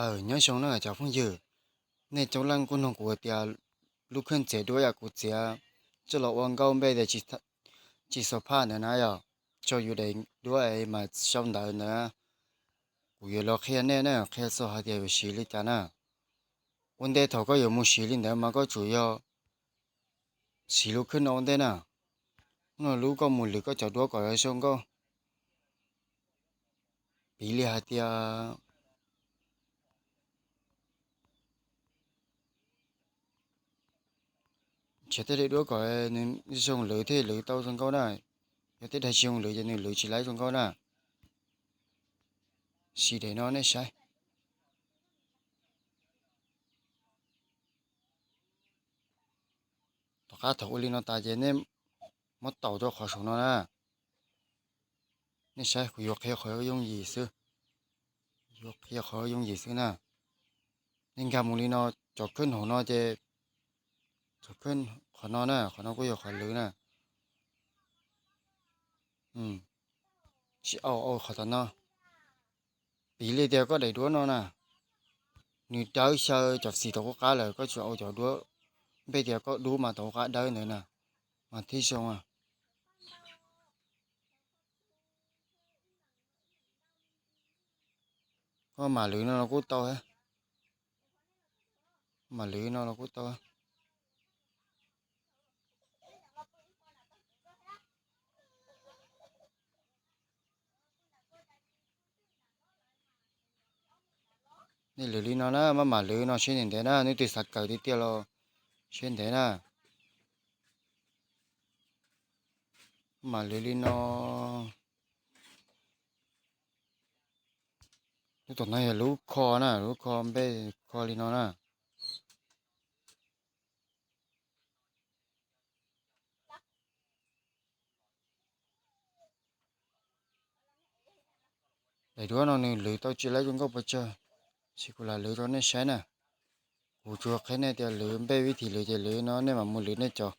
Aw, nyob zoo na cov phooj ywg, nej coob leej kuj nug kuv tias lub khwj txiav duab yam kuv txiav coj los ua nkauj npe tias tsis xo phaj ntawd na yog, tso yus daim duab es mas sau ntawv ntawd, kuv yuav los qhia nej na, qhia txog hais tias yuav siv li cas na. Ua ntej thaum koj yuav mus siv li ntawd mas koj tsum yog siv lub khwj no ua ntej na. Hnub no lub koj mus lwv koj cov duab kom zoo nkauj. Piv li hais tias nrhiav tej daim duab kom nws zoo lwv thiaj lwv tau zoo nkauj na. Yog tej daim tsis zoo lwv ces nws lwv tsis laib zoo nkauj na. Siv daim no nej saib. Tom qab thaum ua li no tas ces nej muab taus rau qhov saum no na. Nej saib kuv yuav qhia qhov yooj yim xwb. Yuav qhia qhov yooj yim xwb na. Nej nkag mus li no, cov khwj hauv no ces, cov khwj qhov no na, qhov no kuj yog qhov lwv na. Tsis au, au qhov tom no. Piv li tias koj daim duab no na, nws dawb xyaw cov xim tau qub qab lawm, koj tsuas au cov duab npe tias koj dub mas tau qub qab dawb ntawd na, mas thiaj zoo. Koj mam lwv no los kuj tau, mam lwv no los kuj tau. Nej lwv li no na, maj mam lwv no siab ntev ntev na, nej twb xav kawm tiag tiag los siab ntev na. Maj mam lwv li no. Lub tom no yog lub kho na, lub kho npe kho li no na. Daim duab no nws lwv tau tsis laib zoo nkauj pes tsawg, tab sis kuv lam lwv rau nej saib na. Kuv tsuas qhia nej tias lwv npe vib thim lwv ces lwv no nej mam mus lwv nej cov.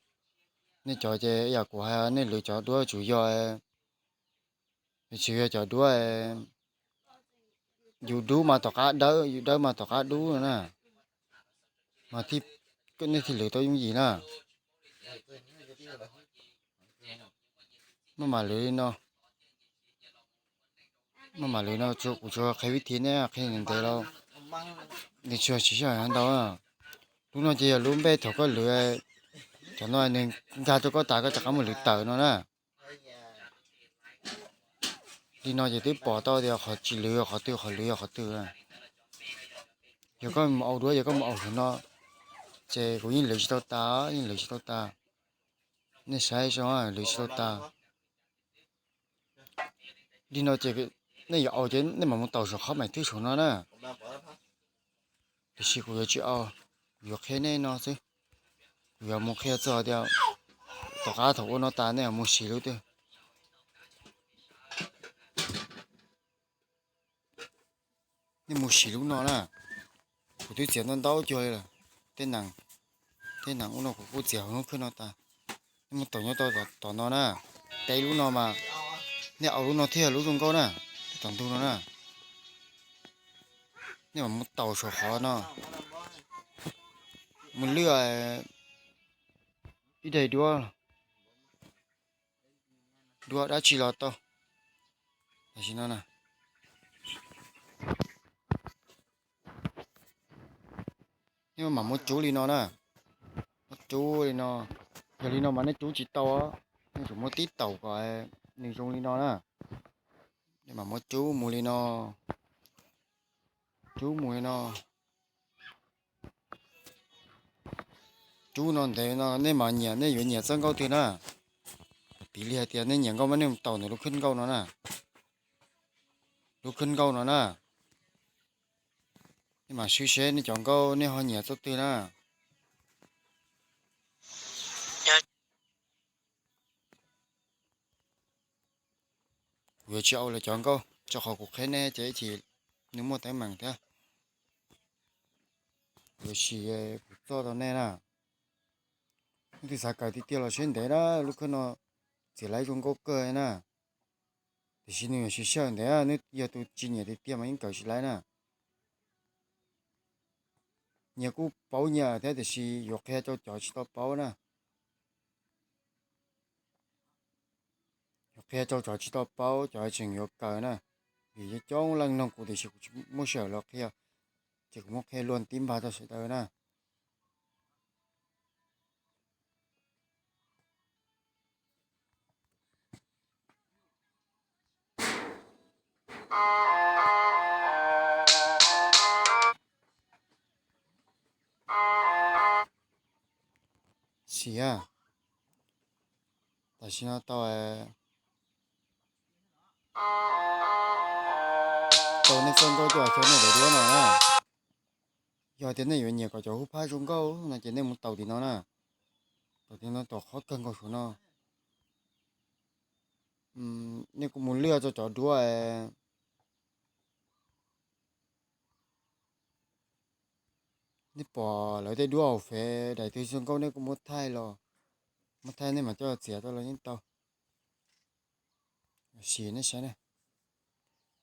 Nej cov ces yam kuv hais nej lwv cov duab tsum yog, tsis yog cov duab yus dub mas tom qab dawb, yus dawb mas tom qab dub no na, mas nej thiaj lwv tau yooj yim na. Maj mam lwv li no, maj mam lwv no, kuv tsuas qhia vib thim nej qhia ntev los nws tsis sib haum ntau. Lub no ces yog lub npe thaum koj lwv, cov no nws nkag rau koj tas koj rov qab mus lwv tawm no na. Li no ces twb pom tau tias qhov tsis lwv yog qhov twg, qhov lwv yog qhov twg. Yog koj mus au duab, yog koj mus au hauv no, ces kuv yeej lwv tsis tau tas, yeej lwv tsis tau tas. Nej saib zoo, lwv tsis tau tas. Li no ces nej yuav au ces nej mam mus taus saum qhov maim twb saum no na. Tiam sis kuv yuav tsis au, kuv yuav qhia nej no xwb. Kuv yuav mus qhia txog tias tom qab thaum ua no tas nej yuav mus siv lub twg. Nej mus siv lub no na. Kuv twb txiav ntau ntau cuag li lawm. Tej nees, tej nees ub no kuv kuj txiav hauv lub khwj no tas. Nej mus taus nyob tom no na. Teb lub no mas nej au lub no thiaj lub zoo nkauj na. Tom ntug no na. Nej mam mus taus saum qhov no, mus lwj ib daim duab, duab dab tsi los tau. Tam sim no na, nej mam muab cub li no na. Muab cub li no. Yog li no mas nej cub tsis tau, nej tsum muab tib taus kom nws zoo li no na. Nej mam muab cub mus li no. Cub mus li no. Cub no ntev no nej mas nyiam, nej yuav nyiam txoj nkauj twg na. Piv li hais tias nej nyiam nkauj mas nej mus taus ntawm lub khwj nkauj no na. Lub khwj nkauj no na. Nej mam swb seb nej cov nkauj nej ho nyiam txoj twg na. Kuv yuav tsis au lawv cov nkauj, rau qhov kuv qhia nej ces ib chim nws muaj teeb meem thiab. Kuv yuav sim, kuv txoj rau nej na. Nej twb xav kawm tiag tiag los siab ntev na, lub khwj no txiav laib zoo nkauj kawg na. Tiam sis nws yuav siv sij hawm ntev, nej yog tus tsis nyiam tiag tiag mas yeej kawm tsis laib na. nyias kuj paub nyias thiab tiam sis yuav qhia rau cov tsis tau paub na. Yuav qhia rau cov tsis tau paub, cov tseem yuav kawm na. Vim coob leej nug kuv tiam sis kuv tsis muaj sij hawm los qhia, ces kuv muab qhia luag tib npag rau sawv daws na. Xiv, tam sim no tau, tau nej txoj nkauj coj los xyaw nej daim duab no na. Yog tias nej yuav nyiam kom cov hub phab zoo nkauj no ces nej mus taus tim no na. Taus tim no, taus qhov kawg nkaus saum no. Nej kuj mus lwaj rau cov duab, nej pom lawv tej duab hauv Fev daim twg zoo nkauj nej kuj muab thaij los, muab thaij nej mam coj txiav rau los yeej tau. Sim nej saib na,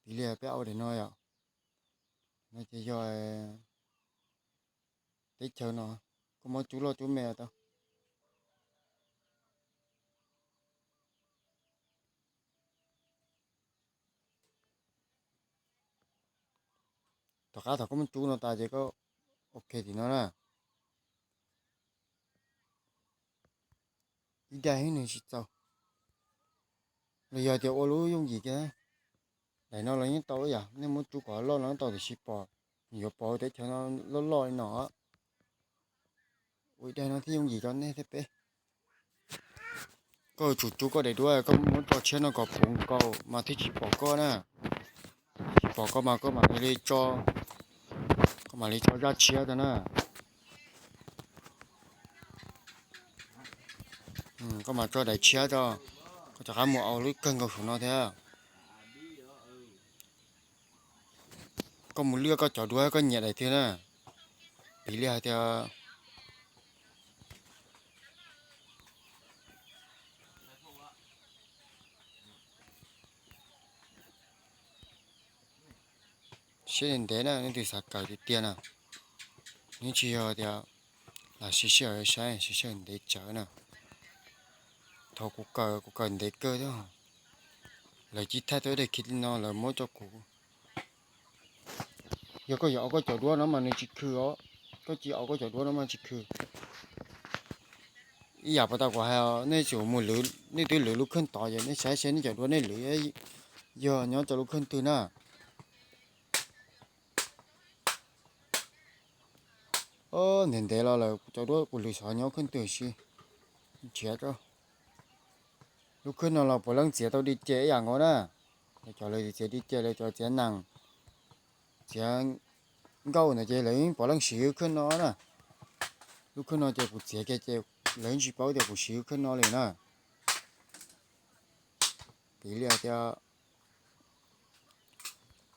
piv li peb ua daim no yom, no ces yog teb chaws no, koj muab cub loj cub me tau. Tom qab thaum koj muab cub no tas ces koj ok tim no na. Ib daim nws tsis txaus, los yog tias ua lub yooj yim kiag, daim no los yeej tau ib yam, nej muab cub kom loj no tau tiam sis pom, yuav pom teb chaws no loj loj li no. Ua ib daim no thiaj yooj yim rau nej thiab peb. Koj yuav tsum cub koj daim duab, koj muab tso tshiab no kom puv nkaus mas thiaj tsis pom koj na. Tsis pom koj mas koj mam li tso, koj mam li tso zaj tshiab rau na. Koj mam tso daim tshiab rau, koj rov qab mus ua lub kawg nkaus saum no thiab. Koj mus lwaj koj cov duab koj nyiam daim twg na. Piv li hais tias siab ntev na, nej twg xav kawm tiag tiag na, nws tsis yog tias lam siv sij hawm saib, siv sij hawm ntev tsawv na. Thaum kuv kawm, kuv kawm ntev kawg thiab, lawv cia li thaij tau ib daim khiv li no lawv muab rau kuv. Yog koj yuav ua koj cov duab no mas nws tsis khw os, koj tsis ua koj cov duab no mas tsis khw. Ib yam puas tau kuv hais, nej tsum mus lwv, nej twb lwv lub khwj tod ces nej saib saib nej cov duab nej lwv yog nyob rau lub khwj twg na. Ntev ntev los lawm cov duab kuv lwv xyov nyob khwj twg si. Nrhiav rau lub khwj no los puav leej txiav tau di ce ib yam nkaus na. Cov lawv txiav di ce, lawv cov txiav nees, txiav nkauj ntawd ces lawv yeej puav leej siv lub khwj no na. Lub khwj no ces kuv txiav kiag ces lawv yeej tsis paub tias kuv siv lub khwj no li na. Piv li hais tias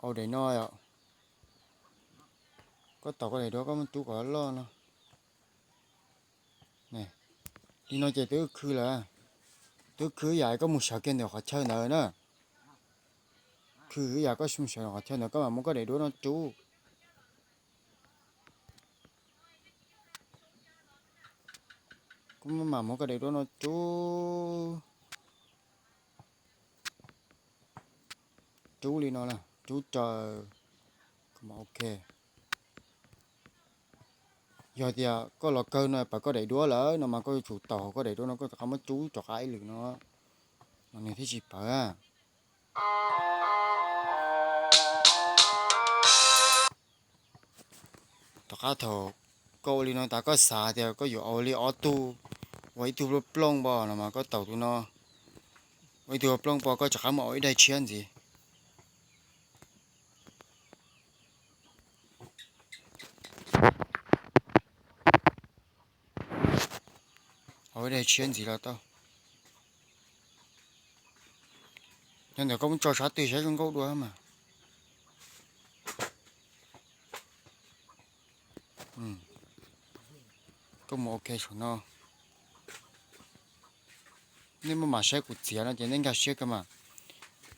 ua daim no yom, koj taus koj daim duab koj muab cub kom loj no. Li no ces twb khw lawm, twb khw ib yam koj mus sawv kiag ntawm qhov chaw ntawd na. Khw ib yam koj mus sawv qhov chaw ntawd koj mam muab koj daim duab no cub. Koj mam muab koj daim duab no cub, cub li no, cub raws, ok. Yog tias koj los kawg no pawv koj daim duab lawm no mas koj yuav tsum taus hauv koj daim duab no koj rov qab muab cub rov qab ib lwm no, no nws thiaj tsis pawv. Tom qab thaum koj ua li no tas koj xav tias koj yuav ua li ob tug, ua ib tug plooj plooj npo no mas koj taus tus no, ua ib tug plooj npo koj rov qab mus ua ib daim tshiab ntxiv. Ua ib daim tshiab ntxiv los tau. Nyob ntawm koj muab tso sab twg saib zoo nkauj dua mas. Koj mus ok saum no. Nej maj mam saib kuv txiav no ces nej nkag siab kawg mas.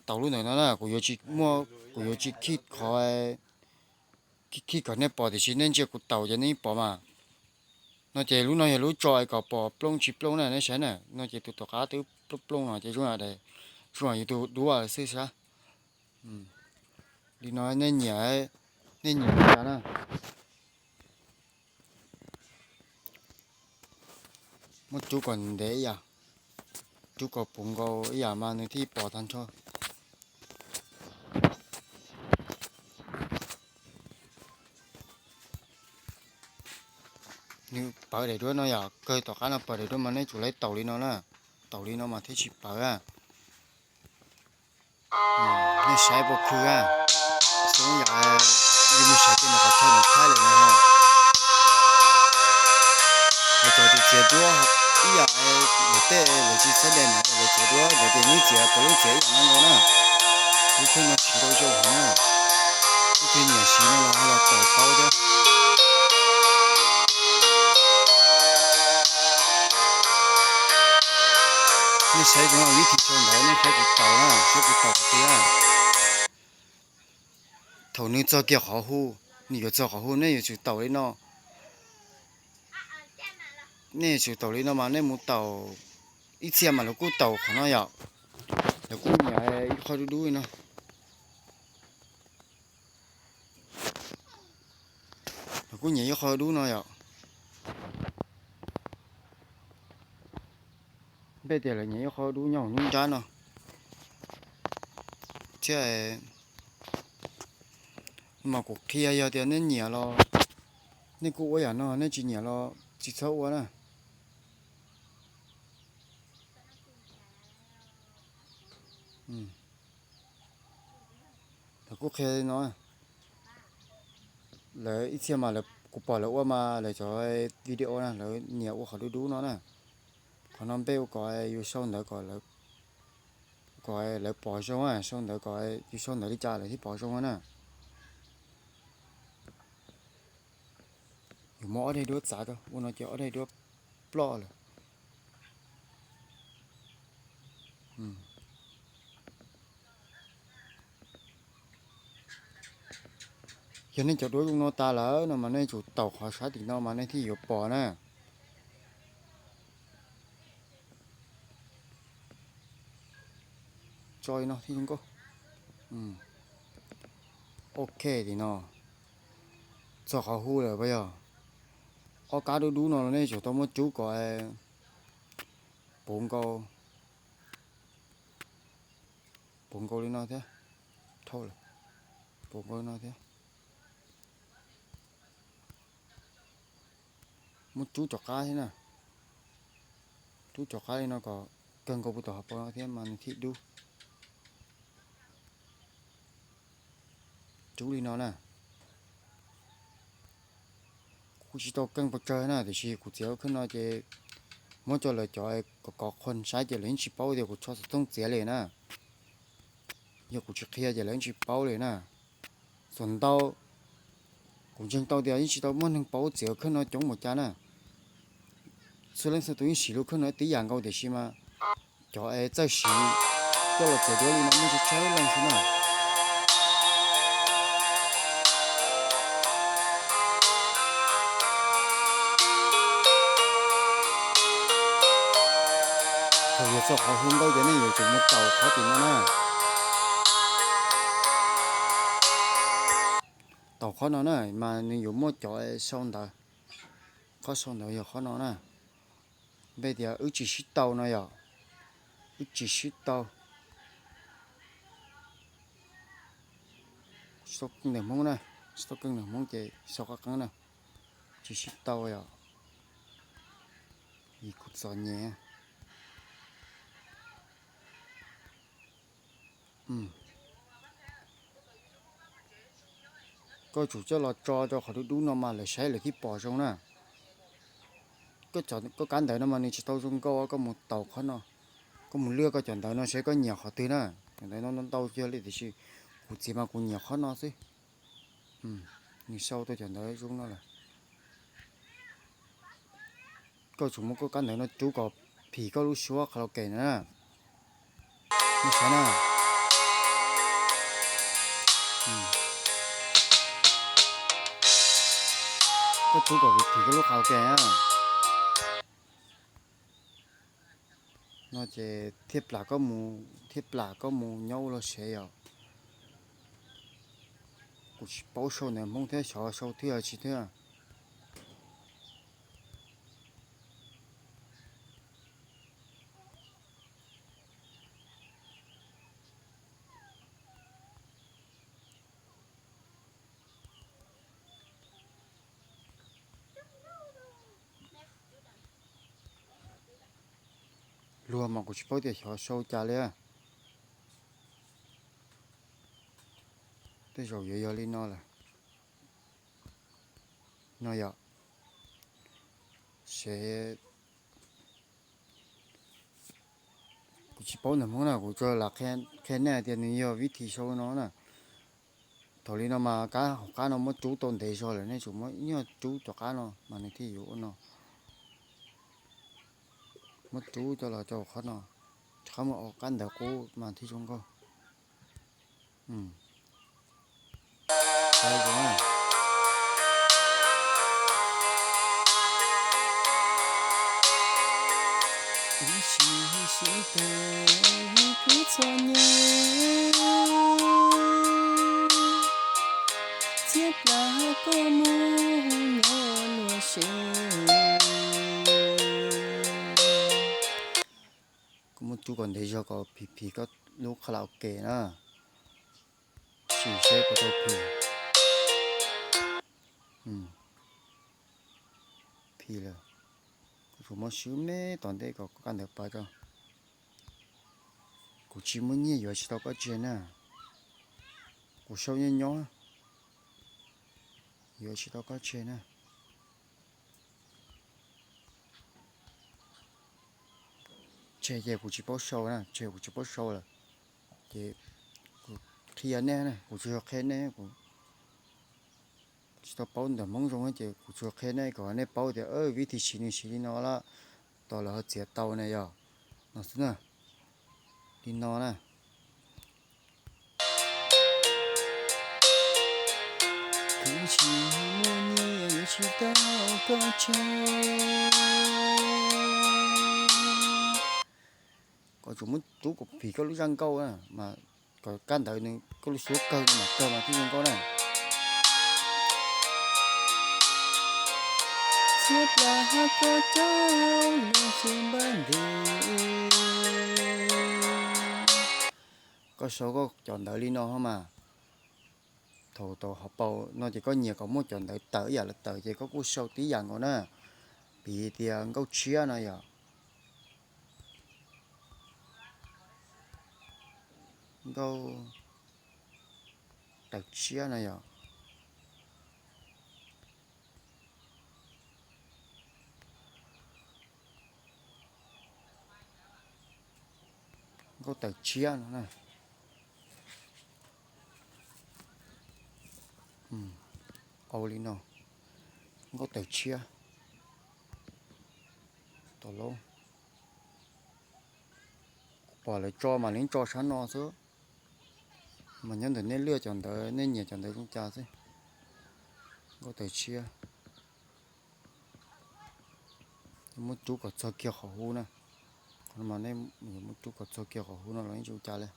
Taus lub ntawm no na, kuv yuav tsis muaj, kuv yuav tsis khij qhov khij khij kom nej pom tiam sis nej ntsia kuv taus ces nej yeej pom mas. No ces lub no yog lub tso kom pom plooj tsis plooj na, nej saib na. No ces tus tom qab twb plooj plooj no ces zoo, zoo yus tus duab xwb sab. Li no nej nyiam, nej nyiam li cas na. Muab rub kom ntev ib yam, rub kom puv nkaus ib yam mas nws thiaj pom tag nrho. Nws pawv daim duab no yom, kawg tom qab no pawv daim duab mas nej tsum laib taus li no na. Taus li no mas thiaj tsis pawv. Nej saib puas khw a? Xyov yog yus mus saib tej ntawm qhov chaw nws thaij lawm no. Lawv cov txiav duab ib yam, lawv tej lawv tsis xab dais na, lawv txiav duab ntawd ces nws txiav puav leej txiav ib yam no nkaus na. Lub kheej no tsis tau zoo heev na. Leej twg nyiam siv no los ho los tau paub thiab. Nej saib kuv vib thi sau ntawv, nej saib kuv taus na, saib kuv taus qhov twg na. Thaum nws txog kiag qhov hu, nws yuav txog qhov hu nej yuav tsum taus li no. Nej yuav tsum taus li no mas nej mus taus ib txhia mas lawv kuj taus qhov no yom. Lawv kuj nyiam ib qho dub dub li no. Lawv kuj nyiam ib qho dub no yom. Npej tias lawv nyiam ib qho dub nyob hauv nruab nrab no thiab. Mas kuv qhia yog tias nej nyiam los nej kuj ua yam no, nej tsis nyiam los tsis txhob ua na. Lawv kuj qhia li no, lawv ib txhia mas kuv pom lawv ua mas lawv cov video na lawv nyiam ua qhov dub dub no na. Qhov no npej ua kom yus sau ntawv kom, kom lawv pom zoo, sau ntawv kom yus sau ntawv li cas lawv thiaj pom zoo na. Yus muab ob daim duab txav rau ua no ces ob daim duab ploj lawm. Yog nej cov duab zoo no tas lawm no mas nej tsum taus qhov sab tim no mas nej thiaj yuav pom na. Tso li no thiaj zoo nkauj. Ok, tim no txog qhov hu lawm puas yog? Ob kab dub dub no los nej tsum tau muab rub kom puv nkaus, puv nkaus li no thiab. Dhau lawm, puv nkaus li no thiab. Muab rub cov qab thiab na. Rub cov qab li no kom kawg nkaus puv tom hauv paus no thiab mas nws thiaj dub. Rub li no na. Kuv tsis tau keej pes tsawg na, tiam sis kuv txiav lub khawb no ces muab coj lawv cov kom kov qhuas saib ces lawv yeej tsis paub tias kuv tso xov tooj txiav li na. Yog kuv tsis qhia ces lawv yeej tsis paub li na. Xav ntau, kuv ntseeg tau tias yeej tsis tau muaj neeg paub txiav khawb no coob npaum cas na. Txhua leej txhua tus yeej siv lub khawb no tib yam nkaus tiam sis mas cov es txawj siv coj los txiav duab li no muaj tsawg tsawg leej xwb na. Thaum yuav txog qhov hu nkauj ces nej yuav tsum mus taus qhov tim no na. Taus qhov no na mas nws yuav muaj cov sau ntawv. Qhov sau ntawv yog qhov no na. Npe tias wb tsis sib tau no yom. Wb tsis sib tau. Sau keej ntawv Hmoob na, sau keej ntawv Hmoob ces sau qab qeeb na. Tsis sib tau yom. Kuv txom nyem. Koj tsum coj los tso rau qhov dub dub no mas lawv saib lawv thiaj pom zoo na. Koj kab ntawv no mas nws tsis tau zoo nkauj, koj mus taus qhov no, koj mus luaj koj cov ntawv no saib koj nyiam qhov twg na. Cov ntawv no ntau ntau tiag li tiam sis kuv txiav mas kuv nyiam qhov no xwb. Nws sau tau cov ntawv zoo no lawm. Koj tsum muab koj kab ntawv no rub kom phim koj lub suab karaoke na. Nej saib na. Koj tub kom vim phim koj lub qhov ke na. No ces thiaj plam koj mus, thiaj plam koj mus nyob ua luag sev yom. Kuv tsis paub sau ntawv Hmoob thiab, xyov sau thiab tsis thiab. Luag mas kuv tsis paub tias xyov sau cas li. Tej zaum yuav yog li no lawm. No yom, sev. Kuv tsis paub ntawv Hmoob na, kuv tsuas lam qhia nej tias nws yog vib thi sau no na. Thaum li no mas kab hauv qab no muab rub tau ntev zog lawm, nej tsum muab nyuag rub cov qab no mas nws thiaj yuav ua no. Muab rub coj los rau qhov no, rov qab mus ua qab ntawv qub mas thiaj zoo nkauj. Txhiab plas koj mus nyob luag sev. Koj muab rub kom ntev zog kom phim phim koj lub karaoke na. Sim seb puas tau phim. Phim lawm. Kuv tsuas muab swb me tom ntej kom koj kab ntawv pawv tso. Kuv tsis muaj nyiaj yuav tsis tau koj tseg na. Kuv sau nyob nyob, yuav tsis tau koj tseg na. Tseg ces kuv tsis paub sau na, tseg kuv tsis paub sau lawm. Ces kuv qhia nej na, kuv tsuas yog qhia nej, kuv tsis tau paub ntawv Hmoob zoo ces kuv tsuas qhia nej kom nej paub tias vib thi siv nws siv li no lawm, tos lawv ho txiav tau na yom. No xwb na, li no na. Kuv tsis muaj nyiaj yuav tsis tau koj tseg. Koj tsum muab rub kom phim koj lub zaj nkauj na, mas kom kab ntawv nws koj lub suab kawg mas kawg mas thiaj zoo nkauj na. Txhiab plas hab koj cov lub xub npab nti. Koj sau koj cov ntawv li no mas, thaum tau hauv paus no ces koj nyiam kom muaj cov ntawv tawm ib yam lawv tawm ces koj kuj sau tib yam nkaus na. Piv tias nkauj tshiab no yom. Nkauj tawm tshiab no yom. Nkauj tawm tshiab no na. Au li no, nkauj tawm tshiab. Tom laub, kuv pom lawv tso mas lawv tso sab no xwb, mas nyob ntawm nej lwaj cov ntawv, nej nyiam cov ntawv zoo cas xwb. Nkauj tawm tshiab. Muab rub kom txog kiag qhov hub na. Qhov no mas nej yuav muab rub kom txog kiag qhov hub no los yeej zoo cas li.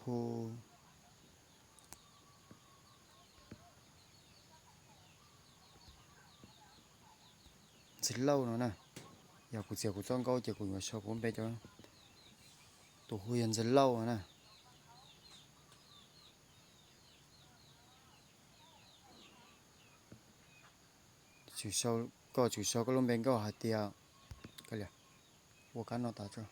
Hu Ntxwg Lauj no na. Yog kuv txiav kuv txoj nkauj ces kuv yuav sau kuv lub npe rau. Tus hu yog Ntxwg Lauj no na. Koj tsum sau koj lub npe nkauj hais tias, ua kab no tas tso.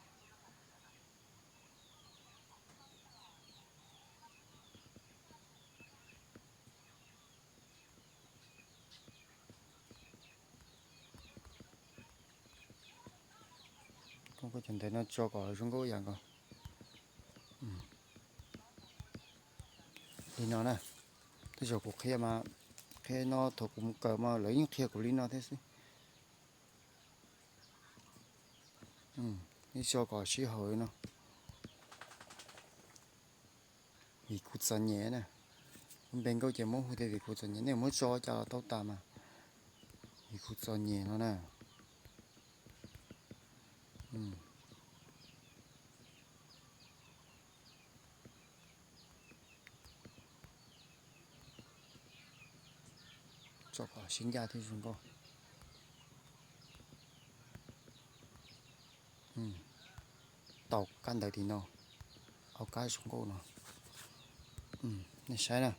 Koj cov ntawv no tso kom zoo nkauj ib yam nkaus. Li no na, tej zaum kuv qhia mas, qhia no thaum kuv mus kawm mas lawv yeej qhia kuv li no thiab xwb. Ib tso kom sib haum li no. Vim kuv txom nyem na. Lub npe nkauj ces muab hu tias vim kuv txom nyem, nej muab tso cas los tau tas mas. Vim kuv txom nyem no na. Tso kom sib ncaj thiab zoo nkauj. Tau kab ntawv tim no, au kab zoo nkauj no. Nej saib na.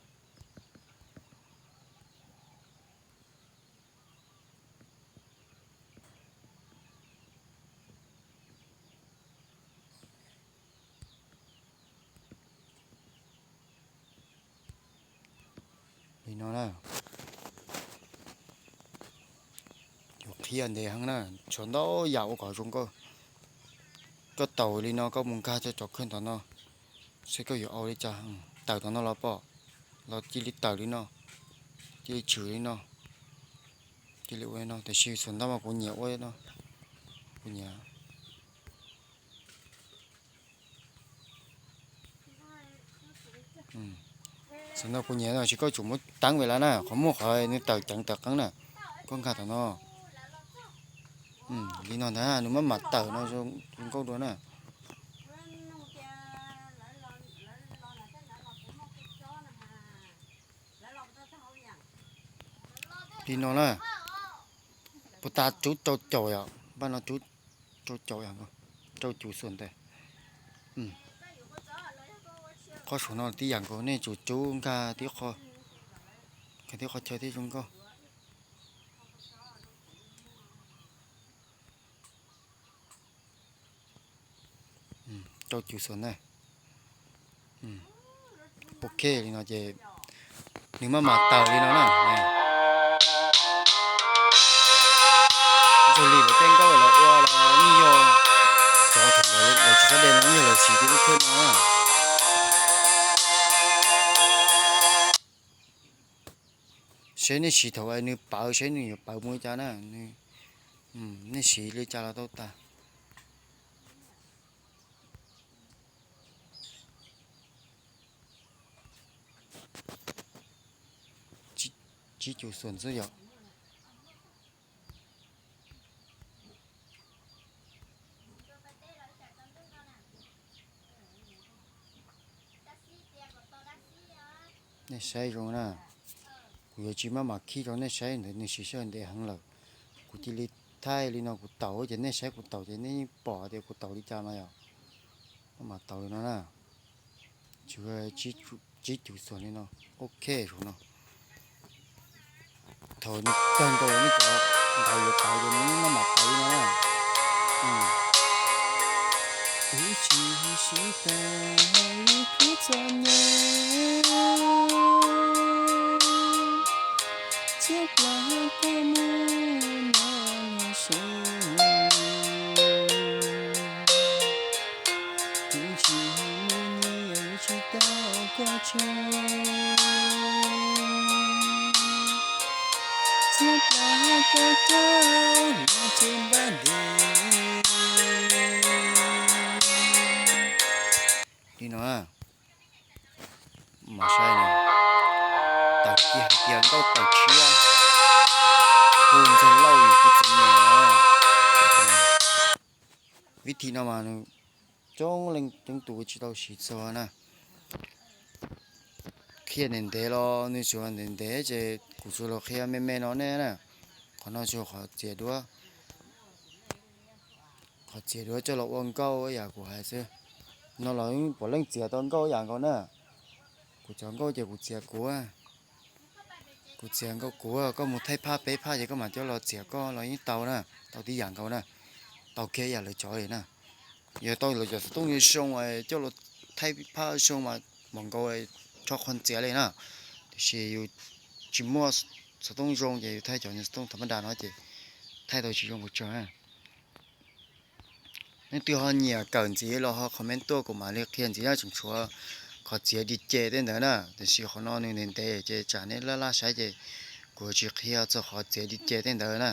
Li no na. Yuav qhia ntev heev na, tshuav ntau yam ua kom zoo nkauj. Koj taus li no koj mus nkag rau cov kheej tom no, seb koj yuav au li cas. Tawm tom no los pom, los cia li tawm li no, cia li tshwm li no, cia li ua li no. Tiam sis xuas ntau mas kuv nyiam ua no, kuv nyiam. Xuas ntau kuv nyiam no, tiam sis koj tsum muab teeb ve lawm na, qhov muaj qhov nws tawm ceev tawm qeeb na. Koj nkag tom no, li no ntag, nws maj mam tawm no zoo nkauj dua na. Li no na, puas tas rub rau caum yom, npaj no rub rau caum yom, rau cum xuas ntawd. Qhov saum no tib yam nkaus, nej tsum rub nkag tib qho, nkag tib qho chaw thiab zoo nkauj. Rau cum xuas na. Ok li no ces nws maj mam tawm li no na. Ntshe li lawv tej nkauj lawv ua los yeej yog cov thaum ntawd lawv tsis txhob de no, yeej yog lawv siv tib lub thawj no na. Seb nej siv thaum nws pawv, seb nws yuav pawv mus li cas na. Nej siv li cas los tau tas. Tsib cum xuas xwb yom. Nej saib zoo na. Kuv yuav tsis maj mam khij rau nej saib ntawd, nws siv sij hawm ntev heev lawm. Kuv cia li thaij li no kuv taus ces nej saib kuv taus ces nej yeej pom tias kuv taus li cas mas yom. Maj mam taus li no na. Tsis, tsib cum xuas li no. Ok, zoo no. Thaum nws kawg nkaus nej cov ntawd yuav tawv ces nws maj mam tawv li no na. Kuv tsis sib tawm, kuv txom nyem, txhiab plas koj mus no seb. Kuv tsis mus nyiam yuav tsis tau koj tso. Txhiab plas koj tso, no tsis npaj li. Li no. Mas saib no, tawm kiag hais tias nkauj tawm tshiab, hu Ntxawg Lauj vim kuv txom nyem no. Vib thim no mas nws coob leej coob tus tsis tau siv txog na. Qhia ntev ntev los nws tsuas ntev ntev ces kuv tsuas los qhia me me no nej na. Qhov no tsuas qhov txiav duab, qhov txiav duab coj los ua nkauj ib yam kuv hais xwb. No los puav leej txiav tau nkauj ib yam nkaus na. Kuv cov nkauj ces kuv txiav kuv, kuv txiav nkauj kuv, koj mus thaij phaj peb phaj ces koj mam coj los txiav koj los yeej tau na, tau tib yam nkaus na. Tau kiag ib yam lawv cov li na. Yog tau lawv cov xov tooj zoo zoo coj los thaij phaj zoo mas npaum nkaus rho qhov txiav li na. Tiam sis yus tsis muaj xov tooj zoo ces yus thaij cov xov tooj tham ma da no ces thaij tau tsis zoo pes tsawg na. Leej twg ho nyiam kawm ntxiv los ho comment tuaj kuv mam li qhia ntxiv na, tseem tshuav qhov txiav di ce tej ntawd na, tiam sis qhov no nws ntev ntev ces tsam nej laj laj saib ces kuv tsis qhia txog qhov txiav di ce tej ntawd na.